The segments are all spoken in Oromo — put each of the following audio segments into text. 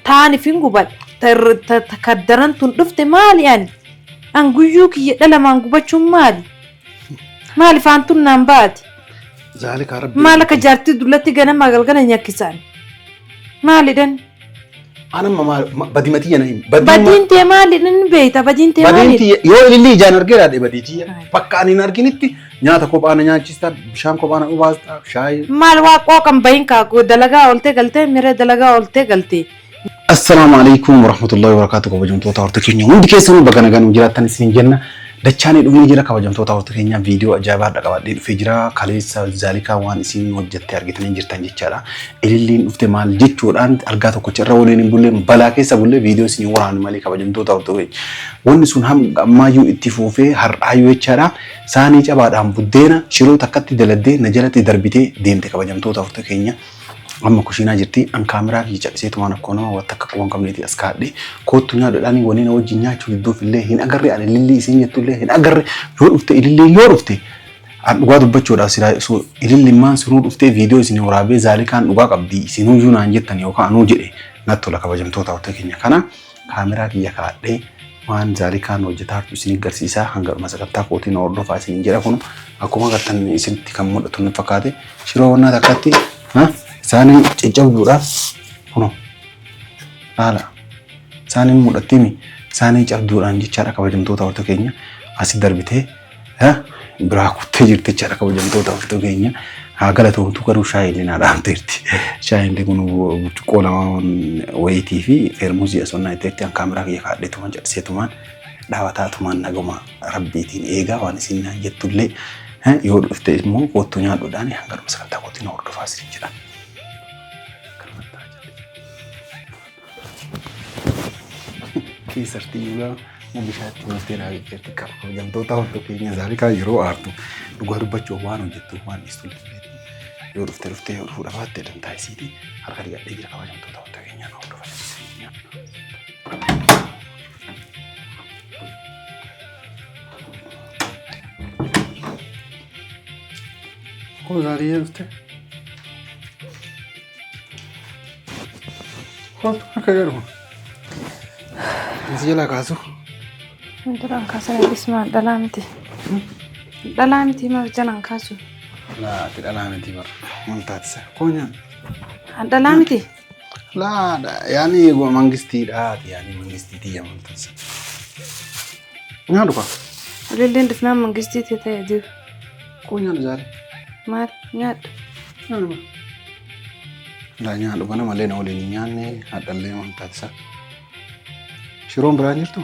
Taanif hin gubadha. Ta kaddaran tun dhufte maali ani? An guyyuu kiyya dhalamaan gubachuun maali? Maali faantuun naan baati? Zaalikaa rabbi. Maal akka jaartii dullatti ganamaa galgala nyakkisaan? Maalidhan? Anamma maal badima tiyya na himi. Badiin tee maalidhan beekta? Badiin tee Badiin maali? tiyya yoo ilillii ijaan argeera dhe badii tiyya. Ay. Bakka ani hin arginitti nyaata kophaa na nyaachista, bishaan kophaa na obaasta, shaayii. Maal waa qooqan bahin kaa dalagaa ooltee galtee miree dalagaa ooltee galtee. Assalaamu alaikum warahmatullahi wabarakatuh, kabajamtoota horta keenya hundi keessanuu bakka nagaan nu jiraattan isin jenna. Dachaanii dhufnee jira, kabajamtoota horta keenya, viidiyoo ajaa'ibaa har'a qabadhee dhufee jira. Kaleessa Zaalikaa waan isin hojjette argitanii jirtan jechaadha. Ililliin dhufte maal jechuudhaan algaa tokkocha irra waliin hin bullee, balaa keessa bullee viidiyoo isin waraanu malee, kabajamtoota horta keenya. Wanni sun hamma ammaayyuu itti fuufee har'aayyuu jechaadha. Saanii cabaadhaan buddeena shiroo takkatti daladdee na jalatti darbitee deemte, kabajamtoota horta keenya. Amma kushiinaa jirti. An kaameraa kiyya calliseetumaan akkuma nama waan takka quban qabneeti as kaadhe. Koottu nyaadhuudhaan wanni na wajjin nyaachuu didduuf illee hin agarre. Ani ilillii isiin jettu illee hin agarre. Yoo dhufte, ililliin yoo dhufte, an dhugaa dubbachuudhaaf silaa osoo ilillimmaan sunuu dhuftee viidiyoo isin waraabee Zaalikaan dhugaa qabdi isinuyyuu naan jettan yookaan anuu jedhe natti tola, kabajamtoota hortee keenya. Kana kaameraa kiyya kaadhee waan Zaalikaan hojjetaa jirtu isin agarsiisaa, hanga dhuma sagantaa kootiin hordofaa isin jedha. Kun akkuma agartan isinitti kan mul'atu ni fakkaate, shiroo wannaa takkatti isaanii caccabduudha. Kunoo haala isaaniin mul'attimi isaanii cabduudhaan jechaadha, kabajamtoota hortee keenya, asi darbitee biraa kuttee jirti jechaadha, kabajamtoota hortee keenya. Haa galatoomtu, garuu shaayii illee naa dhaamteerti. Shaayiin illee kun burcuqqoo lama wayitii fi feermuzii asonnaa itteetti. An kaameraa kiyya kaadheetumaan calliseetumaan dhaabataatumaan naguma rabbiitiin eegaa, waan isin naan jettullee yoo dhufte immoo koottuu nyaadhuudhaan hanga dhuma sagantaa kootiin hordofaa isin jedha. Keessatti yuugaa bishaatti buuftee naa jechatti qaba. Kabajamtoota hordoo keenya, Zaalikaa yeroo aartu dhugaa dubbachuuf waan hojjettu waan dhiistu illee yoo dhufte dhuftee, yoo dhufuu dhabaatte dantaa isiiti. Harka dhiqadhee jira, kabajamtoota hordoo keenya, na hordofaa. Koo Zaaliyee dhufte. Kootu akka jedhu. Si jalaa kaasu. Duraan kaasan ismaan dhalaa miti. Dhalaa miti, maaf jalaan kaasu? Laa, ati dhalaa miti bara. Maal taatisa? Koo nyaata. Dhalaa miti. Laa, yaani mangistiidha. Ati yaani mangistii tiyya maal taatisa? Nyaadhu kaa. Ililliin dhufnaan mangistii ta'e ta'e jiru. Koo nyaadhu, Zaali. Maal nyaadhu? Nyaadhu. Laa, nyaadhu kana malee na waliin hin nyaanne hadhallee maal taatisa? Shiroon biraan jirtu?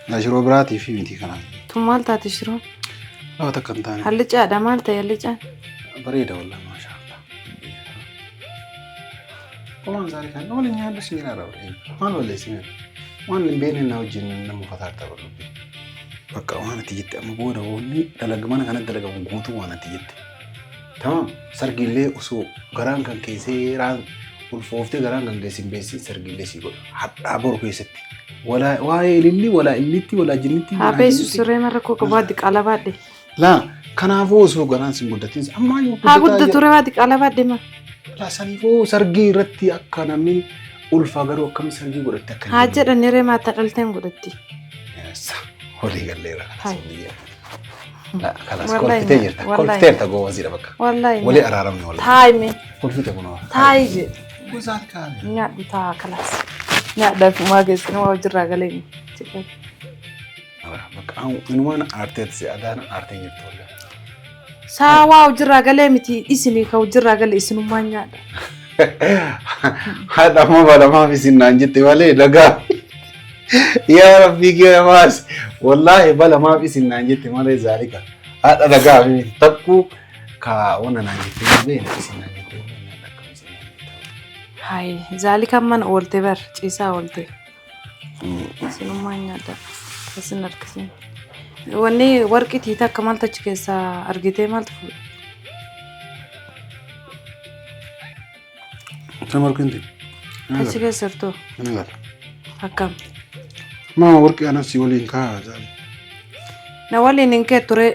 Laa, shiroo biraatii fi miti kanaan. Tun maal taate shiroon? Laa, takka hin taane. Hallicaadha, maal ta'e hallicaan? Bareeda wallah, maasha Allah. Qomaan isaanii kan waliin nyaadhu si jira bareeda. Maal balleessine? Waan hin beekne na wajjin nama uffataa arta barbaade. Bakka waan ati jette amma booda wanni dalaga mana kanatti dalagamu guutuu waan ati jette. Tamam, sargiillee osoo garaan kan keessee raan ulfooftee garaan kan keessi hin beeksisin sargiillee si godha. Hadhaa boru keessatti. Walaa waa'ee ilillii, walaa illitti, walaa jinnitti. Haa beessu, siree marra koo qabaa diqaala baadhe. Laa, kanaafuu osoo garaan sin guddatin ammaa yoo Haa guddatu ree, waa diqaala baadhe ma. Laa, saniifuu sargii irratti akka namni ulfaa garuu akkamiin sargii godhatte akka Haa jedhani ree, maata dhalteen godhatti. Yes, walii galleera. Hai. Kalas Wallahi kolfitee jirta. wallahi. Kolfiteerta, goobaziidha bakka. Wallahi. Walii araaramne wallahi. Taayi mee. Kolfite kunoo. Taayi jedhe. Gosaan kaane. Nyaadhu taa kalaas. Nyaadhaaf maa geessinu waa hojirraa galee. Bakka inumaan aarteetti si adaan aartee jirtu wallahi. Saa waa hojirraa galee miti, isinii ka hojirraa gale isinummaan nyaadha. Haadha amma balamaaf isin naan jette malee nagaa. Yaa Rabbii kee maas, wallaahi balamaaf isin naan jette malee Zaalika. Haadha nagaa fi miti takkuu ka wana naan jette hin beekne, isin naan jette hin beekne, akkam isin naan jette. Hayi, Zaalikaan mana oolte bar, ciisaa oolte. Isinummaan nyaadha. Isin harkisin. Wanni warqii tiita akka maaltu achi keessaa argitee maaltu fuudhe? Nama warqii Achi keessa jirtu Hin agarra. akkam? Maama, warqii anas si waliin kaa'a, Zaali. Na waliin hin kee ture.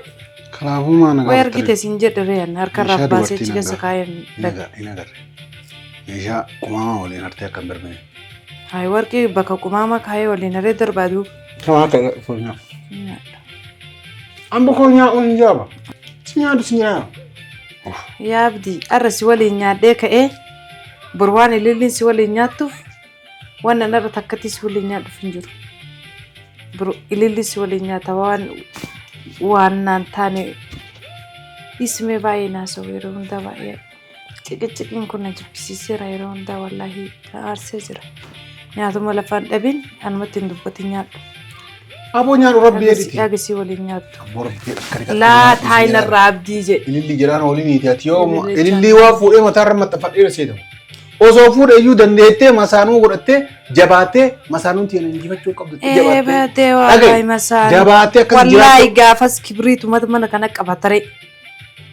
Kanaafuu maa na Way argite siin jedhe reen harka irraa Meeshaa baasee dubartii achi keessa nagaa. kaa'een Hin dhaqe. agarre. Hin agarre. Meeshaa qumaamaa waliin hartee akka hin darbine. Hayi warqii bakka qumaama kaayee waliin haree darbaadu. Sama akka foon nyaatu. Amma koo nyaa'uun hin jaaba. Si nyaatu si nyaata. Yaa Abdii arra si waliin nyaadhee ka'ee bor waan ililliin si waliin nyaattuuf waan an arra takkatti si waliin nyaadhuuf hin jiru. Bor ililliin si waliin nyaata waan waan naan taane ismee baay'ee naasa'u yeroo hundaa baay'ee ciqiciqiin kun na jibbisiiseera yeroo hundaa wallaahi na aarsee jira. Nyaatuma lafaan dhabin anumatti hin dubbatin nyaadhu. Aboo nyaadhu rabbi jedhiti. Dhagesii waliin nyaattu. Aboo rabbi jedhi akka dhiqatte Laa nyaadhu taayi si narraa abdii jedhe. Ililli jedhaan waliin ati yoo Ililli ilillii waa fuudhee mataarra maxxanfadheera seetamu. Osoo fuudhe iyyuu dandeettee masaanuu godhattee jabaattee masaanuun tiyya na injifachuu qabdu Ee jabaattee. baatee Dhaga'i. wallaahi masaanuu. Jabaattee akkas Wallaahi jiraachuu. gaafas kibriituma mana kana qabatare.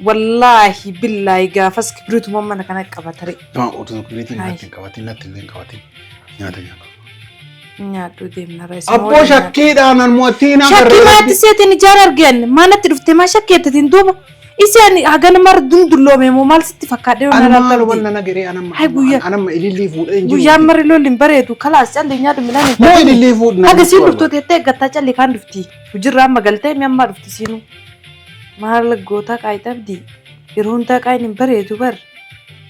Wallaahi billaahi gaafas kibriituma mana kana qabatare. Nama otoo kibriitiin Ayi. natti hin qabatin natti illee hin qabatin nyaata nyaata. Nyaadhu deemna rees. Abboo shakkiidhaan an mo'attii na Shakkii maatti seetiin ijaan argan maanatti dhuftee maa shakkeettatiin duuba isaan hagana mara dundulloome moo maal sitti fakkaadhee Ani waan maal wanna na geree anamma Hai guyyaa. anamma ilillii fuudhee hin jiru. Guyyaan marri lolli hin bareedu kalaas calli nyaadhu midhaan hin Moo ilillii fuudhu Haga siin dhuftuu teettee eeggattaa calli kaan dhufti. Hujirraa amma galtee mi ammaa dhufti siinuu. Maal gootaa qaayi abdii yeroo hundaa qaayin hin bareedu bar.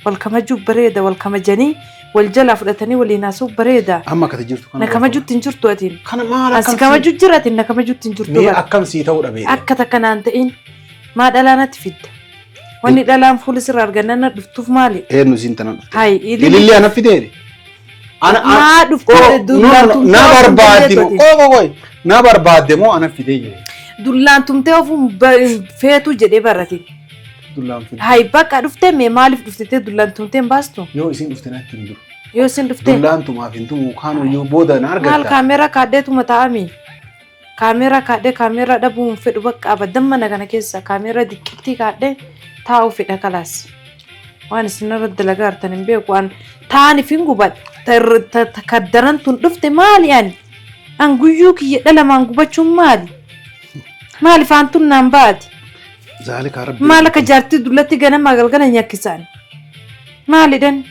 Wal kamajuuf bareeda wal kamajanii wal jalaa fudhatanii waliin haasa'uuf bareeda. Amma akkati jirtu kana. Na kamajuutti hin jirtu atiin. Kana maal Asi akkam kamajuu jira atiin na kamajuutti hin jirtu Mee bar. akkam sii ta'uu dhabee. Akka takka naan ta'in maa dhalaa natti fidda. Wanni dhalaan fuula sirraa argannaan na dhuftuuf maali? Eenyu siin tana dhufte? Hayi Ililli ana fideere. Ana Maa dhuftee no, no, na barbaadde moo qoy qoy qoy na barbaadde moo ana fidee jedhe. Dullaan tumtee ofuun feetu jedhee barate. Dullaan fidee. Hayi bakka dhuftee mee maaliif dhuftee dullaan tumtee hin baastu? Yoo isin dhufte natti hin jiru. Yoo isin dhuftee Dullaan tumaaf hin tumu kaan yoo booda na maal argatta. kaameeraa kaadheetuma taa'ami? Kaameeraa kaadhee kaameeraa dhabuu hin fedhu bakka abadan mana kana keessa kaameeraa diqqittii kaadhee taa'uu fedha kalaas. Waan isin irra dalagaa jirtan hin beeku an taa'aniif hin gubadha. Kaddaran tun dhufte maali ani? An guyyuu kiyya dhalamaan gubachuun maali? Maali faantuun naan baati? Zaalika rabbi. Maal akka jaartii dullatti ganamaa galgala nyakkisaan? Maalidhan?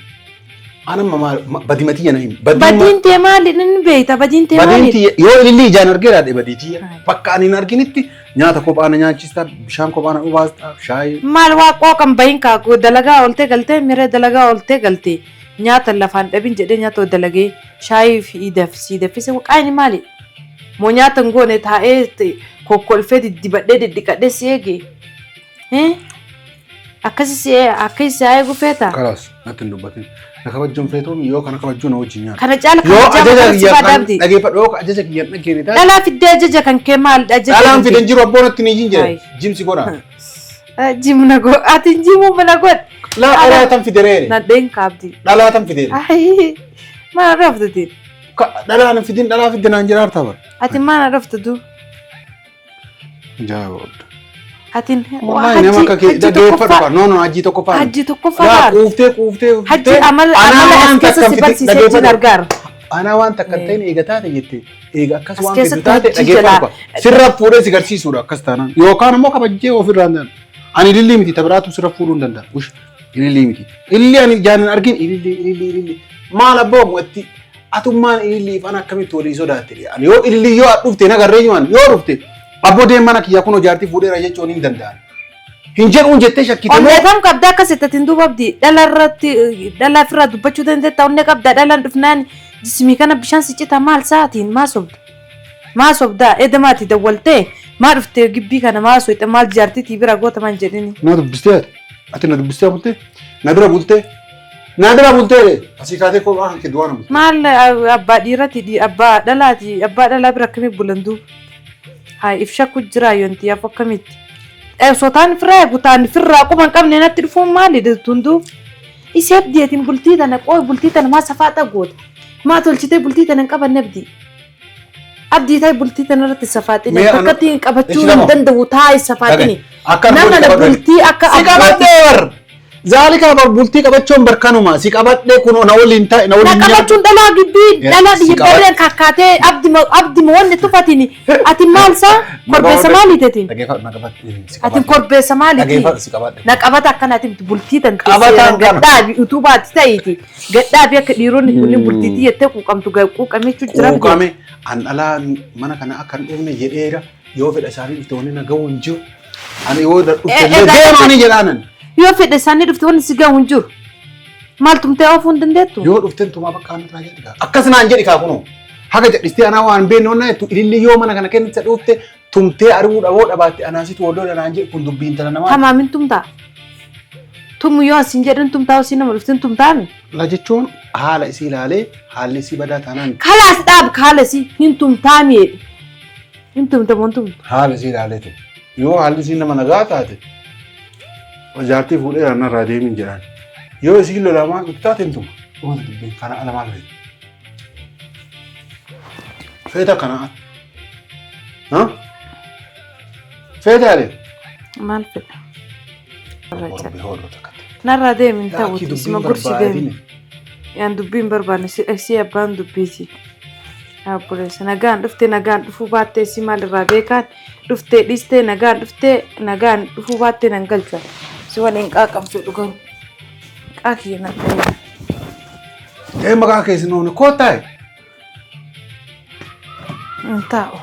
Anamma maal badii yana himi. Badiin tee maalidhan beekta? Badiin tee Badiin maalidha? tiyya yoo ililli ijaan argeera dhe badii tiyya. Hai. Bakka ani hin arginitti nyaata kophaa na nyaachista, bishaan kophaa na dhubaasta, shaayii. Maal waa qooqan bahin kaakuu dalagaa ooltee galtee miree dalagaa ooltee galtee nyaata lafaan dhabin jedhee nyaata dalagee shaayii fi sii danfise qaayini maali? Moo nyaata hin goone taa'ee kokkolfee diddibadhee diddiqadhee si eege? Akkasi si akkasi si eegu feeta? Kalaas natti hin dubbatin. Na kabajuun feetuun yoo kana kabajuu na wajjin nyaata. Kana caala Yoo kabajaa ajaja mataa si kiyya kan baadhaabdi. dhageeffadhu yoo ajaja kiyya hin dhaggeene taate. Dhalaa fiddee ajaja kan kee maalidha? Ajaja Dhalaan kan kee. fidan jiru abboon natti hin jedhe. Hai. Jimsi godha. Jimna go ati jimuu mana godh. Laa dhalaa tan fidereere. Nadheen kaabdi. Dhalaa tan fideere. Ayi maal dhoftuti? Dhalaa hin fidin dhalaa fidde naan jiraarta bara. Ati maal dhoftu du? Ajaa'iba qabda. Atiin Wallahi nama akka kee dhaggeeffadhu qaba. No no hajji tokkoffaa. Hajji tokkoffaa Laa laal. quuftee quuftee. Hajji amala amala as keessa si barsiisee jira gargaara. Anaa waan takka hin ta'in eega taate jette eega akkas As waan fedhu keessatti taate hajji dhaggeeffadhu jalaa- qaba. Sirra fuudhee si garsiisuudha akkas taanaan. Yookaan immoo kabajjee ofirraa hin danda'u. Ani ilillii miti tabiraatu sirra fuudhuu hin danda'a. Ush ilillii miti. Ilillii ani ijaan hin argin ilillii ilillii ilillii. Maal abboo mo'atti atummaan ilillii ifaan akkamitti walii sodaatte. Ani yoo ilillii yoo dhufte nagarree nyumaan yoo dhufte abboo deem mana kiyya kunoo jaartii fuudheera jechuun hin danda'an. Hin jedhuun jettee shakkite moo Onnee kam qabda akkas itti duuba abdi dhala irratti dhala ofirraa dubbachuu dandeetta onnee qabda dhalaan dhufnaan jismii kana bishaan si cita maal sa'aatiin maa sobda maa sobda edamaati dawwaltee maa dhuftee gibbii kana maa soyxe maal jaartiitii bira goota maan jedhini. Na dubbistee ati? Ati na dubbistee bultee? Na bira bultee? Na bira bultee? Asii kaatee kophaa kan kee du'aa na bultee. Maal abbaa dhiirati abbaa dhalaati abbaa dhalaa bira akkamii bulan duuba? Haa if shakku jira yoonti yaaf akkamitti? Osoo taan firraa eegu taan firraa quba hin qabne natti dhufuun maali tunduu? Isii abdii atiin bultii tana qooy bultii tana maa safaaxa goota? Maa tolchitee bultii tana hin qabanne abdii? Abdii taa'e bultii tana irratti safaaxini Mee ana- takkatti hin qabachuu Ishi lama. hin danda'u taa'e safaaxini. Akka Nama argoon na qabadhu. bultii akka Si qabadhee bar! Zaalikaa bar bultii qabachuun barkanuma si qabadhee kunoo na waliin taa'e na Na waliin nyaadhu. qabachuun dhalaa gibbii dhalaa Si biyya barreen kakkaatee abdima abdima wanni tufatini ati maal isaa korbeessa maalii tetiin? Dhageeffadhu na qabadhe si Ati qabadhe. korbeessa maaliiti? Dhageeffadhu si qabadhe. Na qabata akkanaati miti bultii tan Qabataan kana. gadhaabi utuu baati ta'iiti gadhaabi akka dhiironni kunniin bultiitii jettee quuqamtu quuqamee jira. Quuqame an dhalaa mana kana akka hin dhufne jedheera yoo fedha isaanii dhufte wanni na gahu hin jiru. Ani yoo dhufte illee deemaanii jedhaanan. Yoo fedha isaanii dhufte wanni si gahu hin jiru. Maal tumtee oofuu hin dandeettu? Yoo dhuften tumaa bakka aan irraa jedhi kaa. Akkas naan jedhi kaa kunoo. Haga jedhistee anaa waan hin beekne onnaa jettu ililli yoo mana kana keessa dhufte tumtee ari'uu dhaboo dhabaatte anaa situ wal lola naan jedhi kun dubbii intala namaa. Tamaamin tumtaa? Tumu yoo asin jedhan tumtaa osii nama dhuftin tumtaami? La jechuun haala isii ilaalee haalli isii badaa taanaan. Kalaas dhaab kaalasi hin tumtaami jedhi. Hin tumta moo hin tumtu? Haala isii ilaalee ture. Yoo haalli isii nama nagaa taate jaartii fuudhee narraa deemin jedhaan. Yoo isiin lolamaa itti taate hin tuma. Dhumata dubbiin kana ala maal feeta? Feeta kana ala. Ha? Feeta ale? Maal fedha? Rabbi hooluu takkatti. Narraa deemi hin ta'u. Laakii dubbiin Isuma gorsi deemi. barbaadine. Yaan dubbii hin barbaanne si abbaan dubbiiti. Obboleessa nagaan dhuftee nagaan dhufuu baattee si maalirraa beekaan dhuftee dhiistee nagaan dhuftee nagaan dhufuu baattee nan galcha. Si waliin qaaqamtu dhugamu. Qaakiyya nan ta'e. Ee maqaa keessan oone koottaa. Hin taa'u.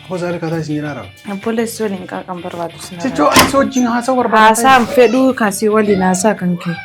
Hoo zaali kataa isin jiraara. Obboleessi waliin qaaqan barbaadu si Sichoo ani si wajjin haasa'uu barbaada. Haasaan fedhuu kan si waliin haasaa kan kee.